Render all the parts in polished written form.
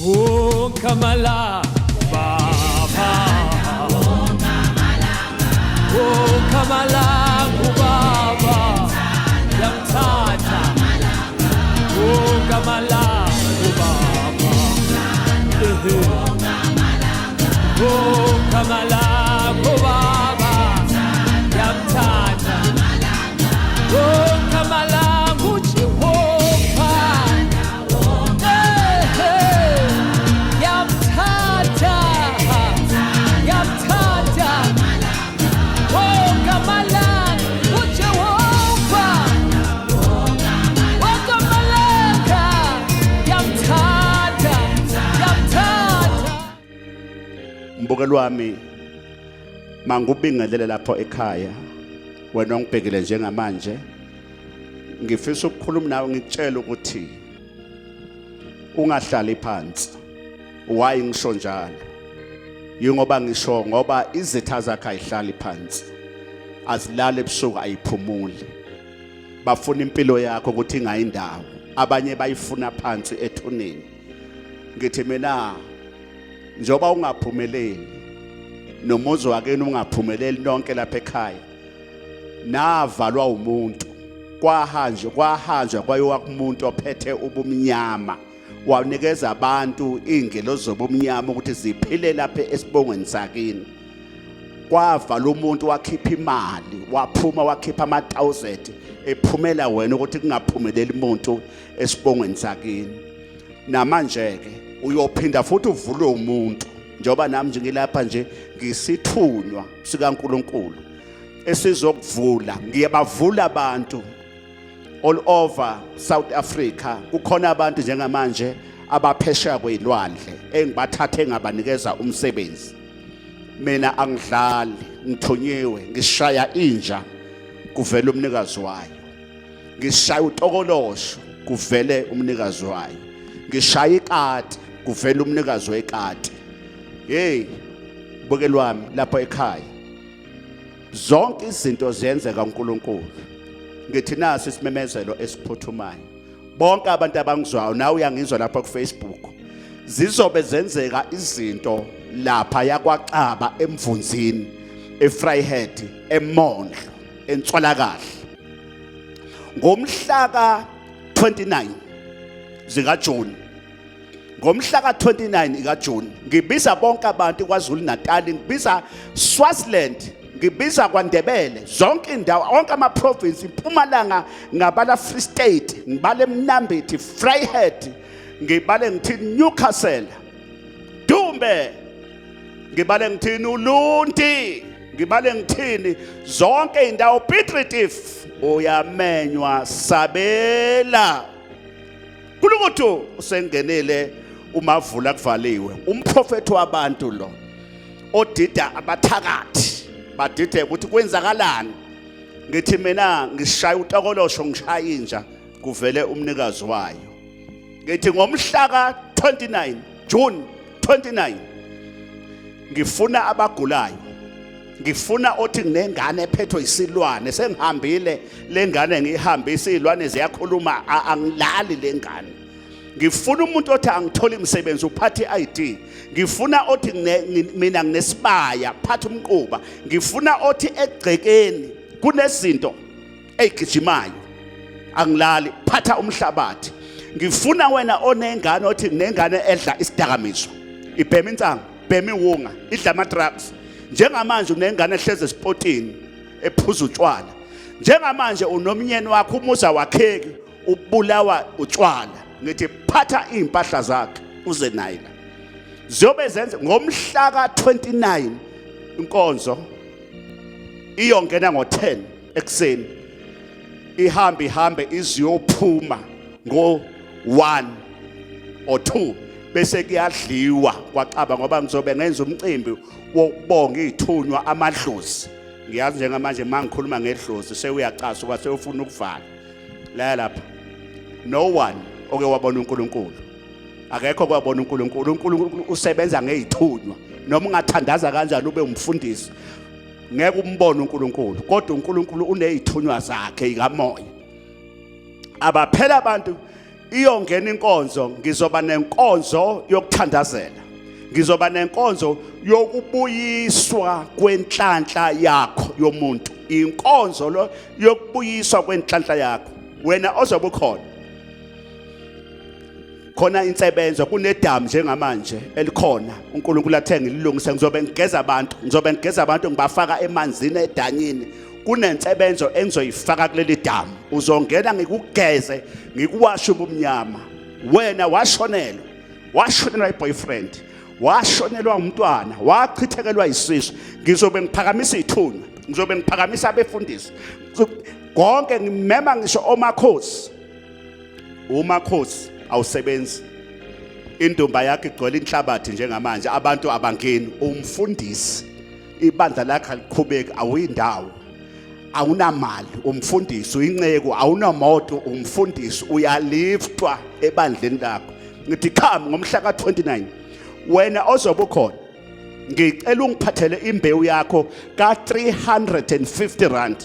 Wonke amalanga Baba, wonke amalanga Baba, ngiyamthanda wonke amalanga Baba, wonke amalanga Baba, ngiyamthanda wonke amalanga uJehova. Hey, ngiyamthanda, ngiyamthanda wonke amalanga uJehova, wonke amalanga ngiyamthanda, ngiyamthanda. Mbukeli wami, mangubingelele lapho ekhaya, wena ongibhekile njengamanje. Ngifisa ukukhuluma nawe, ngikutshela ukuthi ungahlali phansi. Why ngisho njalo? Yingoba ngisho ngoba izitha zakhe ayihlali phansi, azilali ebusuku, ayiphumuli. Bafuna impilo yakho ukuthi ingayindawo, abanye bayifuna phansi ethuneni. Ngithi mina, njengoba ungaphumeleli nomuzi wakini ungaphumeleli nonke lapha ekhaya, navalwa umuntu, kwahanjwa kwahanjwa kwayiwa kumuntu ophethe ubumnyama, wanikeza abantu iy'ngelosi zobumnyama ukuthi ziphile lapha esibongweni sakini. Kwavala umuntu, wakhipha imali, waphuma wakhipha ama-thousand ephumela wena ukuthi kungaphumeleli umuntu esibongweni sakini. Namanje-ke uyophinda futhi uvulwe umuntu, njengoba nami nje ngilapha nje ngisithunywa sikaNkulunkulu esizokuvula. Ngiyabavula abantu all over South Africa. Kukhona abantu njengamanje abaphesheya kwezilwandle engibathathe ngabanikeza umsebenzi. Mina angidlali, ngithunyiwe. Ngishaya inja kuvela umnikazi wayo, ngishaya utokolosho kuvele umnikazi wayo, ngishaya ikati kuvele umnikazi wekati. Hey, mbukeli wami lapho ekhaya, zonke izinto ziyenzeka uNkulunkulu. Ngithi nasi isimemezelo esiphuthumayo, bonke abantu abangizwayo, nawe uyangizwa lapha ku Facebook, zizobe zenzeka izinto lapha yakwaXaba, eMvunzini, eVryheid, eMondlo, eNtswalakahle, ngomhla ka 29 zika June. Ngomhla ka-29 kaJune ngibiza bonke abantu KwaZulu Natal, ngibiza Swaziland, ngibiza kwaNdebele, zonke indawo, onke ama-province, iMpumalanga, ngabala Free State, ngibale Mnambithi, Vryheid, ngibale ngithi Newcastle, Dumbe, ngibale ngithini Ulundi, ngibale ngithini zonke indawo, Piet Retief, uyamenywa. Sabela Kulukuthu usengenile umavula kuvaliwe, umprofethi wabantu lo odida abathakathi badide ukuthi kwenzakalani. Ngithi mina ngishaya utokolosho, ngishaya inja kuvele umnikazi wayo. Ngithi ngomhla ka-29 June 29 ngifuna abagulayo, ngifuna othi nginengane ephethwe isilwane, sengihambile lengane ngihambisa, izilwane ziyakhuluma, angilali lengane. Ngifuna umuntu othi angitholi umsebenzi, uphathe i-ID. Ngifuna othi mina nginesibaya, phatha umquba. Ngifuna othi egcekeni kunezinto eyigijimayo, angilali, phatha umhlabathi. Ngifuna wena onengane othi nginengane edla isidakamizwa, ibhema insangu, bhema iwunga, idla ama-drugs njengamanje, unengane ehleze esipotini ephuza utshwala njengamanje, unomnyeni wakho, umuzi wakheki, ubulawa utshwala, ngithi phatha iy'mpahla zakhe uze naye la. Ziyobe zenze ngomhla ka-29. Inkonzo iyongena ngo-10 ekuseni, ihambe ihambe iziyophuma ngo-1 or 2, bese kuyadliwa kwaXaba, ngoba ngizobe ngenza umcimbi wokubonga iy'thunywa, amadlozi. Ngiyazi njengamanje uma ngikhuluma ngedlozi sewuyacasuka, sewufuna ukuvala la lapha. No one oke wabona uNkulunkulu, akekho kwabona uNkulunkulu. UNkulunkulu usebenza ngezithunywa. Noma ungathandaza kanjani, ube umfundisi, ngeke umbone uNkulunkulu, kodwa uNkulunkulu unezithunywa zakhe ikamoya. Abaphela abantu. Iyongena inkonzo, ngizoba nenkonzo yokuthandazela. Ngizoba nenkonzo yokubuyiswa kwenhlanhla yakho yomuntu. Inkonzo lo yokubuyiswa kwenhlanhla yakho. Wena ozobe ukhona. Khona insebenzo kunedamu njengamanje elikhona uNkulunkulu athe ngililungise ngizobe ngigeza abantu ngizobe ngigeza abantu ngibafaka emanzini edanyini kunensebenzo engizoyifaka kuleli damu uzongena ngikugeze ngikuwashe ubumnyama wena washonelwa washonelwa iboyfriend washonelwa umntwana wachithekelwa isisu ngizobe ngiphakamisa ithunywa ngizobe ngiphakamisa abefundisi konke ngimema ngisho omakhosi umakhosi awusebenzi indumba yakhe igcwele inhlabathi njengamanje abantu abangeni umfundisi ibandla lakhe aliqhubeki awuyindawo awunamali umfundisi uyinceku awunamoto umfundisi uyaliftwa ebandleni lakho ngithi come ngomhla ka-29 wena ozobe ukhona ngicela ungiphathele imbewu yakho ka-350 rand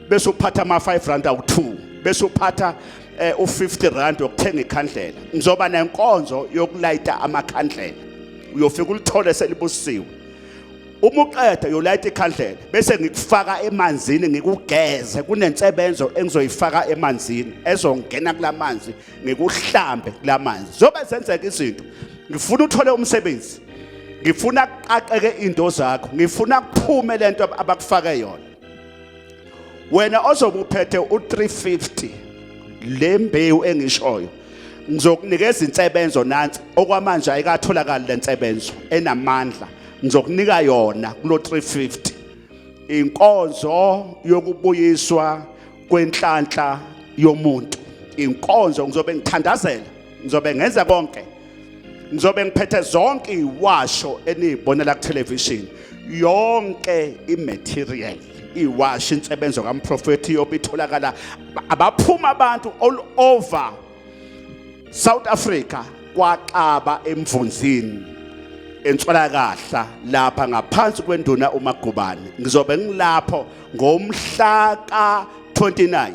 bese uphatha ama-5 rand awu-2 bese uphatha eh, u-50 rand wokuthenga ikhandlela ngizoba nenkonzo yokulayita amakhandlela uyofika ulithole selibusisiwe uma uqeda uyolayita ikhandlela bese ngikufaka emanzini ngikugeze kunensebenzo engizoyifaka emanzini ezongena kulamanzi ngikuhlambe kulamanzi zobe zenzeka izinto ngifuna uthole umsebenzi ngifuna kuqaqeke into zakho ngifuna kuphume lento abakufake yona wena ozobe uphethe u350 le mbewu engishoyo ngizokunikeza insebenzo nansi okwamanje ayikatholakali lensebenzo enamandla ngizokunika yona kulo 350 inkonzo yokubuyiswa kwenhlanhla yomuntu inkonzo ngizobe ngithandazela ngizobe ngenza konke ngizobe ngiphethe zonke iwasho eniyibonela ku television yonke imaterial iwasho insebenzo kamprofethi yobe itholakala abaphuma abantu all over South Africa kwaxaba emvunzini entswalakahla lapha ngaphansi kwenduna uMagubane ngizobe ngilapho ngomhla ka-29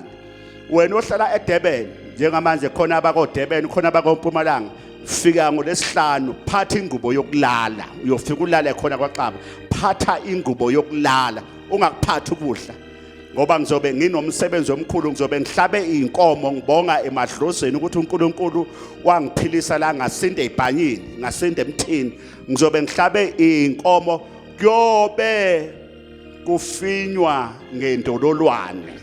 wena ohlala eDurban njengamanje khona abakoDurban khona abakoMpumalanga fika ngolesihlanu phatha ingubo yokulala uyofika ulale khona kwaxaba phatha ingubo yokulala ungakuphathi ukudla ngoba ngizobe nginomsebenzi omkhulu ngizobe ngihlabe inkomo ngibonga emadlozini ukuthi uNkulunkulu wangiphilisa la ngasinda ebhanyini ngasinda emthini ngizobe ngihlabe inkomo kuyobe kufinywa ngendololwane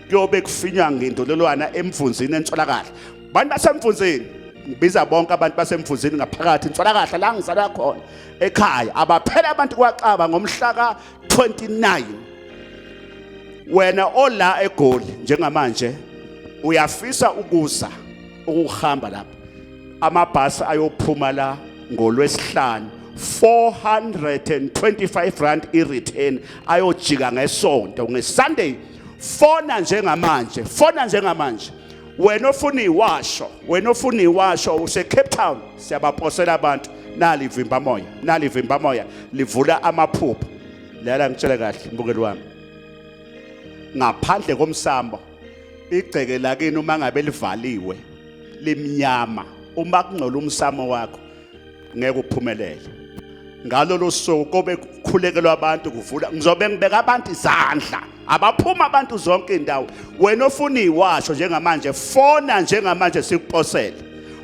kuyobe kufinywa ngendololwana emvunzini entsolakahle bantu basemvunzini ngibiza bonke abantu basemvunzini ngaphakathi intsolakahle la ngizalwa khona ekhaya abaphela abantu kwaxaba ngomhla ka-29 wena ola eGoli njengamanje uyafisa ukuza ukuhamba lapha amabhasi ayophuma la ngolwesihlanu 425 rand i-return ayojika ngesonto ngesunday fona njengamanje fona njengamanje wena ofuna iwasho wena ofuna iwasho use Cape Town siyabaposela abantu nali vimba moya nali vimba moya livula amaphupho lala ngitshele kahle mbukeli wami ngaphandle komsambo igceke lakini uma ngabe livaliwe limnyama uma kungcola umsamo wakho ngeke uphumelele ngalolo suku kobe kukhulekelwa abantu kuvula ngizobe ngibeka abantu izandla abaphuma abantu zonke indawo wena ofuna iwasho njengamanje fona njengamanje sikuposele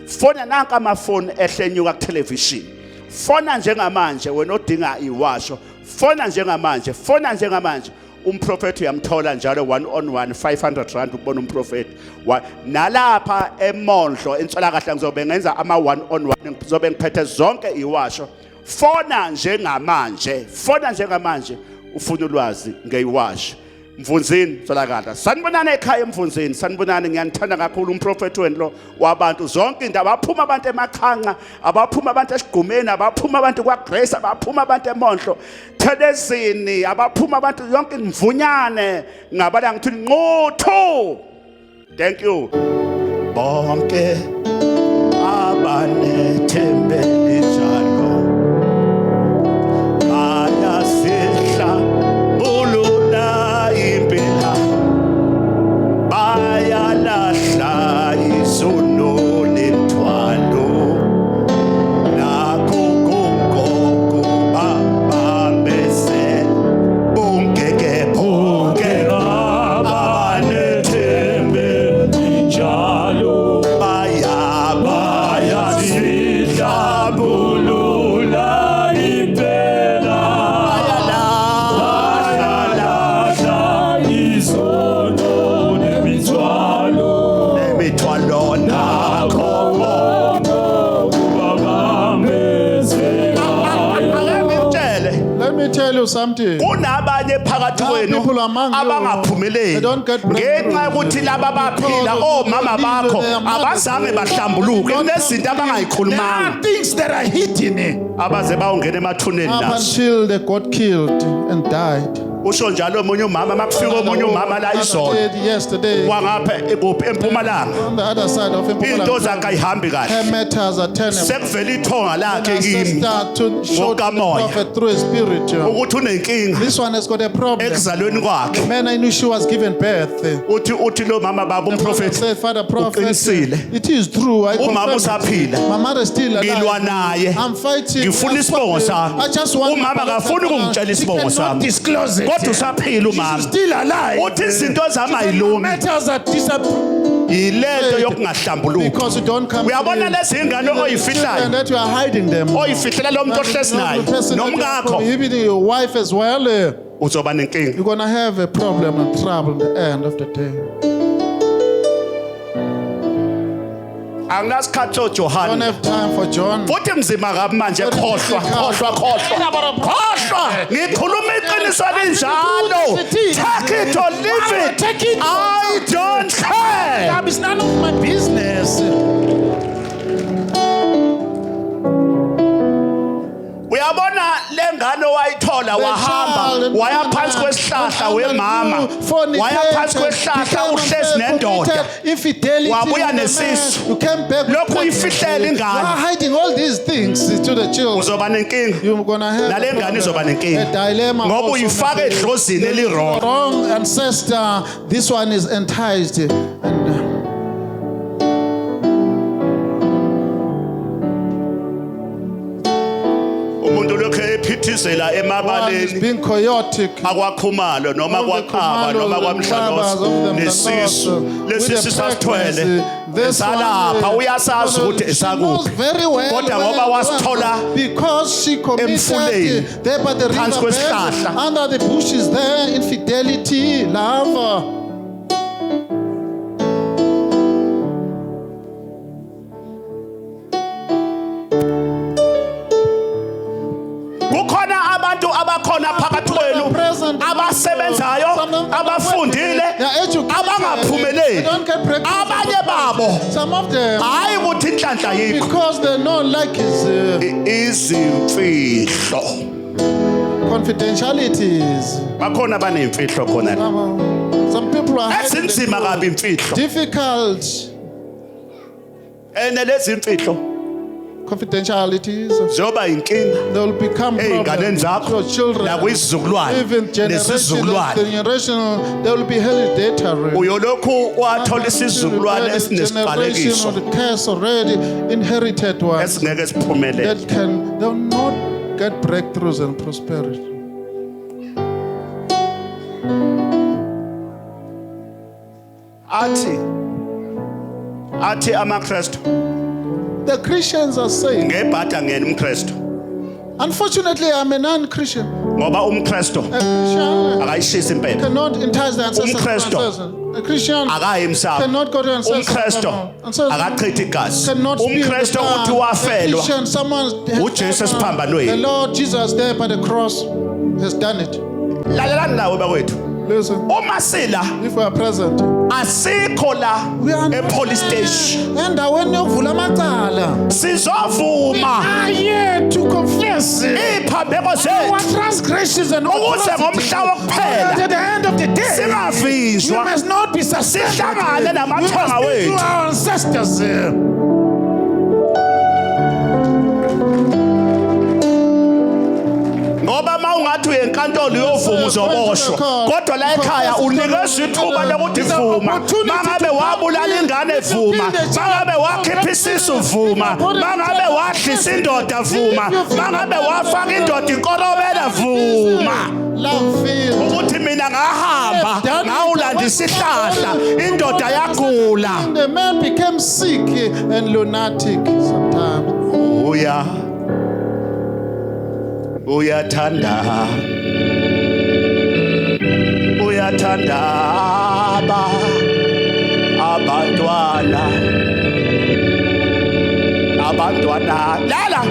fona nanka amafoni ehlenyuka ku television fona njengamanje wena odinga iwasho fona njengamanje fona njengamanje umprofethi uyamthola njalo one on one 500 rand ukubona umprofethi nalapha emondlo entswalakahle ngizobe ngenza ama one on one ngizobe ngiphethe zonke iwasho fona njengamanje fona njengamanje ufuna ulwazi ngeyiwasho Mvunzini tholakala sanibonani ekhaya emvunzini sanibonani ngiyanithanda kakhulu umprofethi wenu lo wabantu zonke indawo abaphuma abantu emakhanqa abaphuma abantu esigqumeni abaphuma abantu kwaGrace abaphuma abantu eMondlo Thelezini abaphuma abantu yonke imvunyane ngabala ngithi nquthu thank you bonke abanethembe njalo bayasihla bulula impela bayalahla izono. Ukholo nakho Ake ngikutshele, Let me tell you something. Kunabanye phakathi There are kwenu people among you, abangaphumeleli they don't get breakthrough. ngenxa yokuthi laba baphila omama bakho abazange bahlambuluke, kunezinto There abangayikhulumanga are things that are hidden. Abaze bawungena emathuneni Up naso. until they got killed and died. Usho njalo omunye umama makufika omunye umama la izolo Yesterday, kwangapha kuphi empumalanga on the other side of into Mpumalanga, zakhe ayihambi her kahle, matters are tenable. sekuvela ithonga lakhe kimi Ancestor to show the Ngokamoya. prophet through his spirit. Ukuthi unenkinga This one has got a problem. ekuzalweni kwakhe. Man, I knew she was given birth. Uthi uthi lo mama baba umprofethi Said, "Father prophet, uqinisile. it is true. I Umama confirm it. usaphila. My mother is still alive. Ngilwa naye. I'm fighting. Ngifuna isibongo sami. I just want Umama akafuni ukungitshela isibongo Cannot sami disclose it. kodwa usaphila umama. Still alive. Uthi izinto zami ayilungi Matters are disappearing. yilento yokungahlambuluki. Because you don't come Uyabona clean. lezi ngane oyifihlayo And that you are hiding them. oyifihlela lo muntu ohlezi naye The person that you are nomkakho prohibiting your wife as well. Uzoba nenkinga. You're gonna have a problem and trouble at the end of the day. Anginasikhathi Don't soJohane have time for John. futhi mzima kabi manje. Khohlwa, khohlwa, khohlwa, khohlwa. Ngikhuluma iqiniso linjalo. Take it or leave it. Take it or I don't care. It's none of my business. Uyabona lengane owayithola The wahamba child waya phansi kwesihlahla wemama waya phansi kwesihlahla uhlezi nendoda infidelity Wabuya with the nesisu. man. You came back with Lokhu uyifihlela You ingane. are hiding all these things to the children. Uzoba nenkinga. You're gonna have Nale a ngane problem, izoba nenkinga. a dilemma Ngoba also. uyifaka edlozini eli-wrong. Wrong ancestor. This one is enticed and Umuntu lokhu ephithizela one is emabaleni being chaotic. akwaKhumalo noma Of the kwaQaba noma Khumalo, the kwaMdlalose Nqabas of the nesisu Mdlalose, lesi with the sisasithwele pregnancy, this salapha one, uyasazi ukuthi she knows esakuphi very well kodwa where ngoba it was, wasithola because she committed emfuleni, there by the phansi river kwesihlahla. bed, under the bushes there, infidelity, love. Kukhona abantu abakhona phakathi kwenu Present abasebenzayo Some of them are abafundile working. They are educated. abangaphumeleli. They don't get breakthroughs. Abanye babo Some of them, hayi ukuthi inhlanhla yikho because they know like is Izimfihlo confidentialities. Bakhona abaneyimfihlo khona la. Some people are hiding the Ezinzima truth. kabi imfihlo. Difficult Ene lezi imfihlo confidentialities. ziyoba inkinga They will become ey'nganeni problems to zakho your children. nakwizizukulwane Even generation, nesizukulwane. generation, they will be hereditary. Uyolokhu wathola isizukulwane esinesiqalekiso Generation of the curse already inherited ones esingeke siphumelele. that can they will not get breakthroughs and prosperity. Athi athi amaKristu The Christians are saying, ngebhada ngena umKristu unfortunately, I'm a non-Christian. Ngoba umKristu A Christian akayishisi impepho. Cannot entice the ancestors. UmKristu A Christian akayi emsamo. cannot go to ancestors. UmKristu Ancestors akachithi igazi. cannot speak UmKristu the uthi blood. A wafelwa Christian, someone has uJesu done. esiphambanweni. The Lord Jesus there by the cross has done it. Lalelani nawe bakwethu. Listen, Uma sila if we are present, asikho la we are not epolice station. Endaweni yokuvula amacala. Sizovuma Are here to confess iziphambeko our zethu transgressions and ukuze ngomhla wokuphela at the end of the day we singavinjwa must not be suspended. sihlangane We namathonga must speak to wethu. our ancestors. Ngoba uma ungathi uye enkantolo uyovuma uzoboshwa kodwa la ekhaya unikezwa ithuba lokuthi vuma mangabe wabulala ingane, vuma mangabe wakhipha isisu, vuma mangabe wadlisa indoda, vuma mangabe wafaka indoda inkorobela, vuma Love filled. Ukuthi mina ngahamba ngawulanda isihlahla indoda yagula. The man became sick and lunatic sometimes. Uya uyathanda uyathanda ba Abantwana, abantwana lala.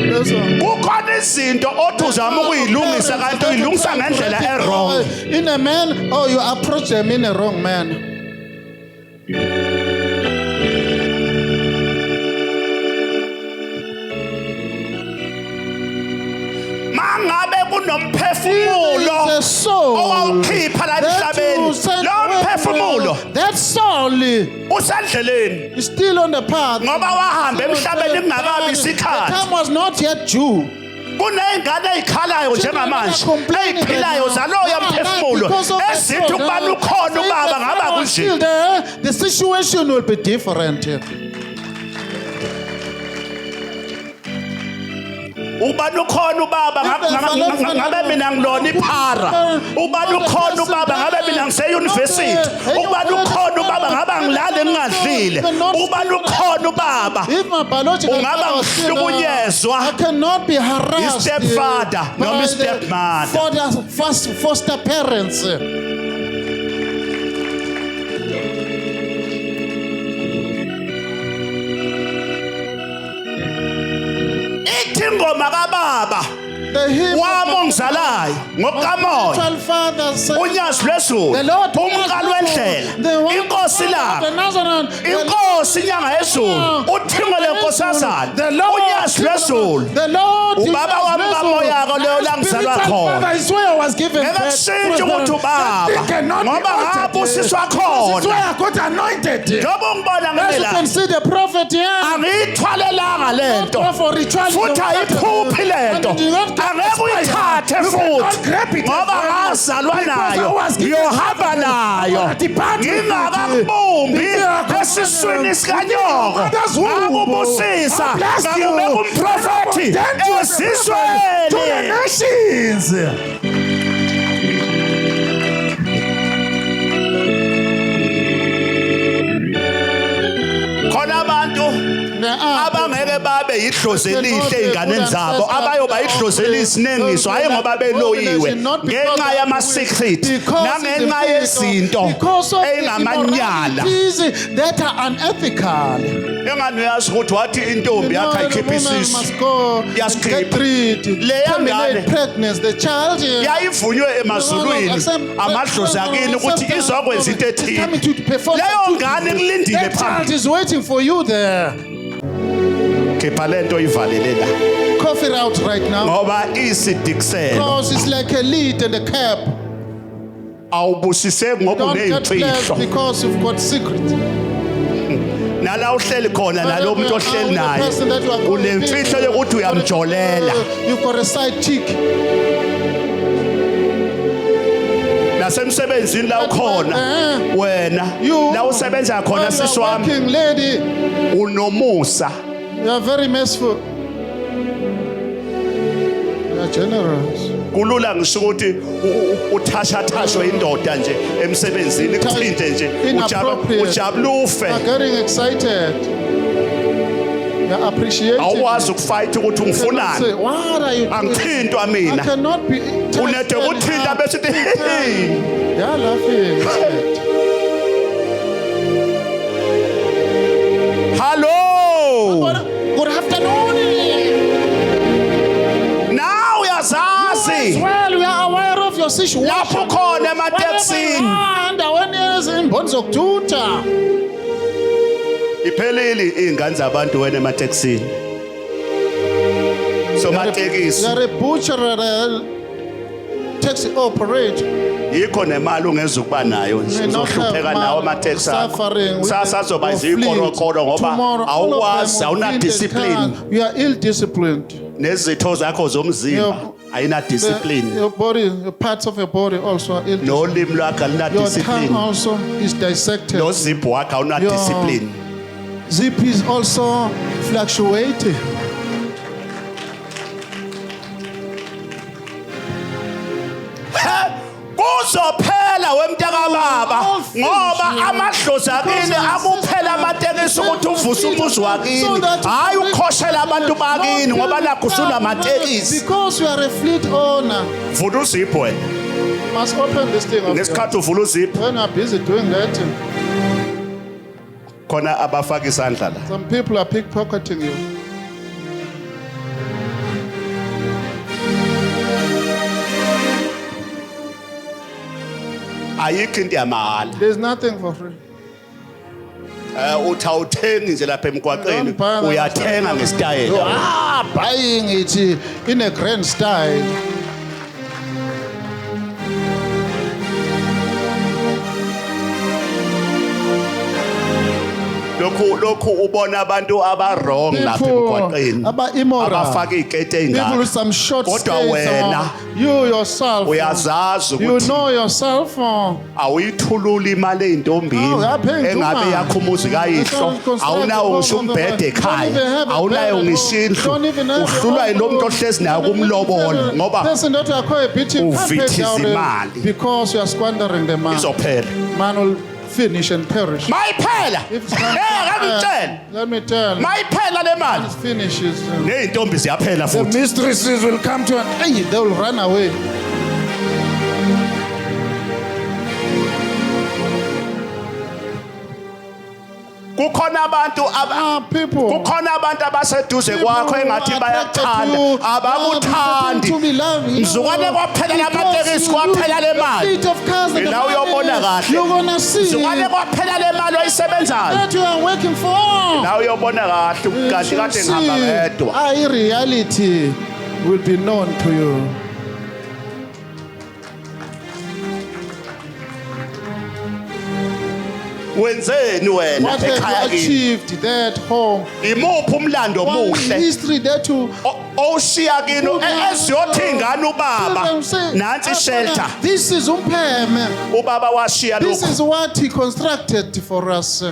Listen. Kukhona izinto othi uzama ukuyilungisa kanti uyilungisa ngendlela e-wrong. In a man, oh, you approach them in a wrong manner. Mangabe kunomphefumulo It's a soul owawukhipha la that emhlabeni, you sent lo away. mphefumulo That soul usendleleni is still on the path. ngoba wahamba emhlabeni kungakabi The isikhathi. time was not yet due. Kuney'ngane ey'khalayo njengamanje ey'philayo zaloya mphefumulo ezithi ukubana ukhona ubaba ngaba kunje. Still there, the situation will be different. Ubani ukhona ubaba ngabe mina ngilona iphara. Ubani ukhona ubaba ngabe mina ngiseyunivesithi. Ubani ukhona ubaba ngabe angilale ngingadlile. Ubani ukhona ubaba If my biological Ungaba father was still there, ngihlukunyezwa I cannot be harassed i-stepfather by noma the i-stepmother. foster parents. Ithi ingoma kababa The hymn wami ongizalayo ngokukamoya, spiritual father said, unyazi lwezulu, The Lord umqalo wendlela, the one inkosi the langa, Nazarene, the inkosi inyanga yezulu, uthingo lenkosazana, The Lord, unyazi lwezulu, The Lord, Ubaba wami kamoya-ko leyo la ngizalwa Spiritual khona. father is where I was given Ngeke birth. kushintshe ukuthi ubaba That thing cannot be ngoba altered. ngabusiswa It's where khona. I got anointed. Njengoba ungibona As you ngimila, can see the prophet here. angiyithwalelanga lento Not for ritual. futhi ayiphuphi lento, And you do not angeke uyithathe futhi cannot grab it ngoba as well. ngazalwa Because I nayo, was given ngiyohamba nayo. Depart with it. Ngingakakubumbi esiswini sikanyoko Mother's womb. ngakubusisa, I blessed you. ngakubeka umprofethi Then you as a prophet to the ezizweni. nations. Khona abantu There are abangeke babe yidlozi elihle ey'nganeni zabo, abayoba yidlozi eliyisinengiso, hhayi ngoba beloyiwe, ngenxa yama-secret nangenxa yezinto because of the ey'ngamanyala. immoralities that are unethical. Engani uyazi ukuthi wathi intombi You know, yakhe the ayikhiphe woman isisu, must go and Iyasikhipha. get rid, Leya terminate ngane pregnancy. The child yayivunywe emazulwini amadlozi akini ukuthi izokwenza into It's coming ethile. to perform Leyo the duty. ngane ikulindile That child phambili. is waiting for you there. Khipha lento ivalele la Cough it out right now. ngoba isidikiselo. Because it's like a lead and a cap. Awubusiseki ngoba Don't get blessed uney'mfihlo. because you've got secret. Nala uhleli khona nalo muntu ohleli naye unemfihlo yokuthi uyamjolela. You've got a side chick. Nasemsebenzini la ukhona wena, You la usebenza khona When you are sisi wami, working lady, unomusa. you are very merciful. You are generous. Kulula ngisho ukuthi uthashathashwe indoda nje emsebenzini ikuthinte nje Inappropriate. ujabula ufe. You are getting excited. You are appreciating. Awukwazi ukufight ukuthi You cannot ungifunani. say, what are you doing? Angithintwa I mina. cannot be. Unede ukuthinta bese uthi hey. They are laughing. instead. Hello. Good afternoon. Nawe uyazazi. Well, we are aware of your situation. Lapho khona ematekisini. Endaweni ezimboni zokuthutha. Iphelile izingane zabantu wena ematekisini. Somatekisi You are a butcher and a taxi operator. yikho nemali ungezukuba nayo nje May not have uzohlupheka nawo money, amateksi akho. suffering with Sasa azoba your fleet. izikorokoro ngoba Tomorrow, all of awukwazi, them will awuna be in the discipline. car. You are ill disciplined. Nezitho zakho zomzimba ayina discipline. Your body, your parts of your body also are ill disciplined. Nolimi lwakho aluna Your tongue discipline. also is dissected. Nozipho wakho awuna discipline. Zip is also fluctuating. He, kuzophela wemntakababa ngoba amadlozi akini akuphela amatekisi ukuthi uvuse umuzi wakini, hhayi ukukhoshela abantu bakini ngoba nakho usunamatekisi. Because you are a fleet owner, Vula uzipho wena. must open this thing up. Ngesikhathi uvula uzipho When you are busy doing that, Khona abafaka isandla la. Some people are pickpocketing you. Ayikho into yamahhala. There's nothing for free. Uthi awuthengi nje lapha emgwaqeni, Don't buy them. uyathenga You ngesitayela. are buying it in a grand style. Lokhu ubona abantu aba wrong lapha People emgwaqeni. aba-immoral. Abafaka iziketi People ezingaka. with some short Kodwa skirts. wena You yourself. uyazazi You ukuthi know yourself. Awuyithululi imali eyintombini Oh, uyaphenduka. engabe yakho umuzi kayihlo, awunawo ngisho umbhede ekhaya, awunayo ngisho indlu, uhlulwa yilo muntu ohlezi nayo kumlobola ngoba Person that you are cohabiting can't pay uvithiza dowry imali. because you are squandering the money. Izophela. Man will finish and perish. Mayiphela. If some- Eh, akangitshela. Let me tell you. Mayiphela le mali. It finishes. Ney'ntombi ziyaphela The futhi. mistresses will come to an end. They will run away. Kukhona abantu Ah, people. Kukhona abantu abaseduze kwakho engathi bayakuthanda, abakuthandi. Mzukwane kwaphela lamatekisi, kwaphela le mali. La uyobona kahle. You're gonna see Mzukwane kwaphela le mali oyisebenzayo. that you are working for. La uyobona kahle You kanti should kade ngihamba see. ngedwa. I reality will be known to you. Wenzeni wena What have you ekhaya kini? achieved there at home? Imuphi umlando What omuhle history that you owushiya kini eziyothi ingane ubaba Children say, nansi "Ah, shelter. This is umpheme. Ubaba washiya This lokhu is what he constructed for us.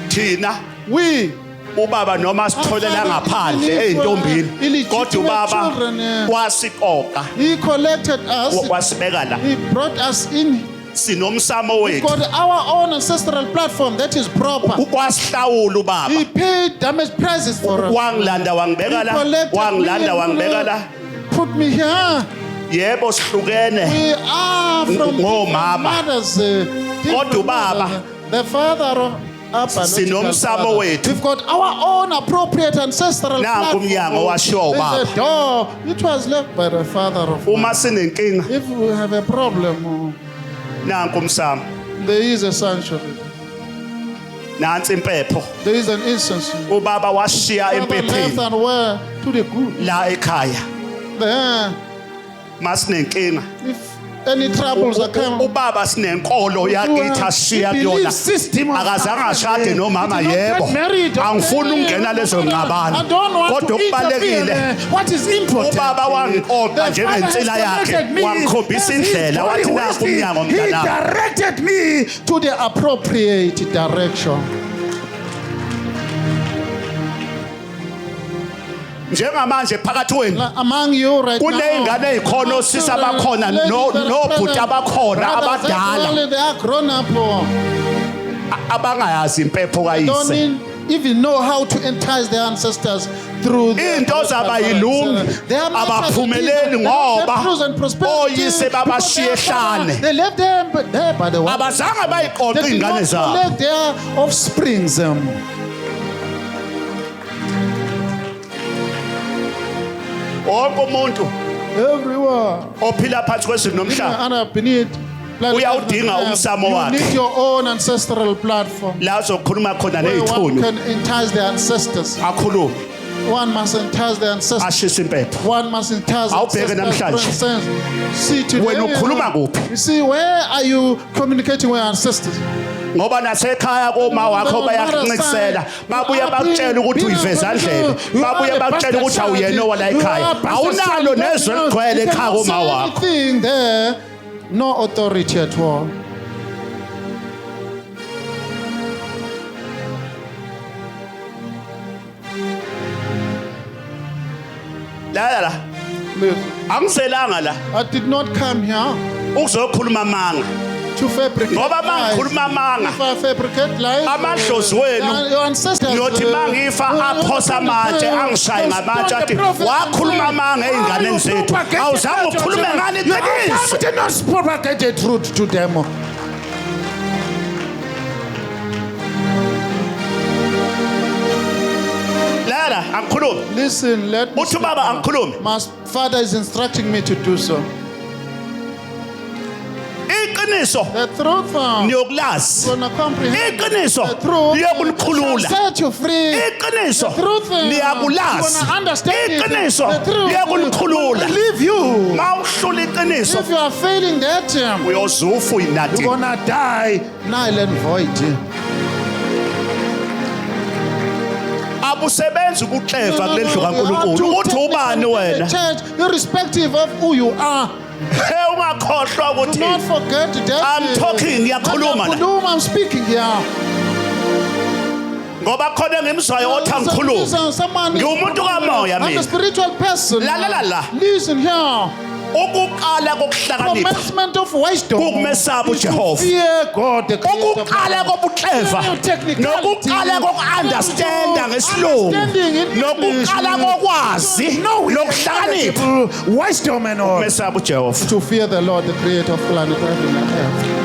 thina. We Ubaba noma sitholela ngaphandle eyintombini, kodwa ubaba wasiqoqa, He collected us. wasibeka la. He brought us in. Sinomsamo wethu. Got our own ancestral platform that is proper. Kwasihlawula ubaba. He paid damage prices for us. Wangilanda wangibeka He la, collected me wangilanda and wangibeka la. put me here. Yebo, sihlukene. We are from Ngomama. different mothers. Different Kodwa ubaba, mothers. The father of our biological sinomsamo father. wethu. We've got our own appropriate ancestral Nanku platform. umnyango owashiwa There's ubaba. a door. It was left by the father of Uma mine. sinenkinga, If we have a problem, nanku umsamo, there is a sanctuary. nansi impepho. There is an incense. Ubaba washiya Father left empepheni and where to the good. la ekhaya. There, Masinenkinga, if any troubles are coming, ubaba sinenkolo yakithi ashiya kuyona. Akazange ashade nomama, yebo, angifuni ukungena lezo ngxabano, I don't want kodwa to okubalulekile, interfere. What is important? ubaba wangiqoqa The father has njengensila yakhe, collected me wangikhombisa as his indlela, body wathi nakho wasted. umnyango He mntanami. directed me To the appropriate direction. Njengamanje phakathi wenu Among you right now, kuney'ngane ey'khona, osisi abakhona, nobhuti abakhona abadala They are grown up. Abangayazi impepho Don't kayise. even know how to entice their ancestors through their Into zabayilungi, Their abaphumeleli ngoba oyise babashiye ehlane. They left them but there by the way. Abazange bayiqoqe They did iy'ngane not zabo. collect their offsprings. Wonke umuntu Everyone. ophila phansi kwezulu nomhlaba Under beneath planet uyawudinga Earth, umsamo you wakhe. need your own ancestral platform la azokhuluma khona where one ney'thunywa, can entice their ancestors. akhulume, One must entice their ancestors. ashise impepho. One must entice Awubheke ancestors namhlanje. through ancestors. See today, Wena ukhuluma kuphi? You see, where are you communicating with your ancestors? Ngoba nasekhaya koma wakho bayakuncisela, babuye bakutshela ukuthi uyivezandlebe, babuye bakutshela ukuthi awuyena owala ekhaya, awunalo nezwe eligcwele ekhaya koma wakho. Anything there, no authority at all. La la Listen, angiselanga la I did not come here ukuzokhuluma amanga, to fabricate ngoba uma lies. ngikhuluma amanga, If I fabricate lies, amadlozi wenu your ancestors, ngiyothi mangifa aphosa amatshe, angishaye ngamatshe, athi wakhuluma amanga ey'nganeni zethu, awuzange ukhulume ngani iqiniso. You did not propagate the truth to them. angikhulume. Listen, let me Uthi ubaba angikhulume. My father is instructing me to do so. Iqiniso The truth niyokulazi. gonna comprehend. Iqiniso The truth liyokunikhulula. shall set you free. Iqiniso The truth niyakulazi. you're gonna understand it. Iqiniso The truth liyakunikhulula. will leave you. Mawuhlula iqiniso If you are failing that, uyozufa You're uyinati. gonna die. null and void. Abusebenzi ukuxeva kule ndlu kaNkulunkulu. Uthi ubani wena? Church, irrespective of who you are, He ungakhohlwa do ukuthi not forget that. I'm talking, ngiyakhuluma la. Ngiyakhuluma, I'm speaking here. Ngoba khona engimzwayo othi angikhulume. Someone Ngiwumuntu kamoya I'm mina. a spiritual person. Lalela la. Listen here. Ukuqala kokuhlakanipha Commencement of wisdom. Kukumesaba is to uJehova. Fear God, the creator of Ukuqala kobuxeva nokuqala koku-understanda ngesilungu nokuqala kokwazi nokuhlakanipha Wisdom and all. mesaba uJehova. To fear the Lord, the creator of planet heaven and earth.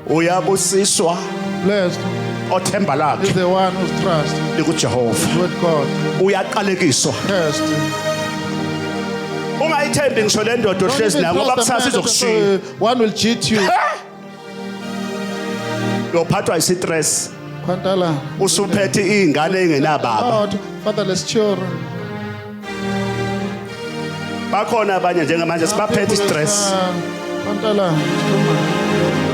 Uyabusiswa Blessed othemba is lakhe the one whose trust likuJehova. with God. Uyaqalekiswa. Cursed. Ungayithembi ngisho le ndoda Don't ohlezi even nayo ngoba trust the kusasa man that izokushiya. one will cheat you. Uyophathwa isistress Kwantala. usuphethe izingane engenababa. Lord, fatherless children. Bakhona abanye njengamanje sibaphethe istress. Kwantala. It's too much.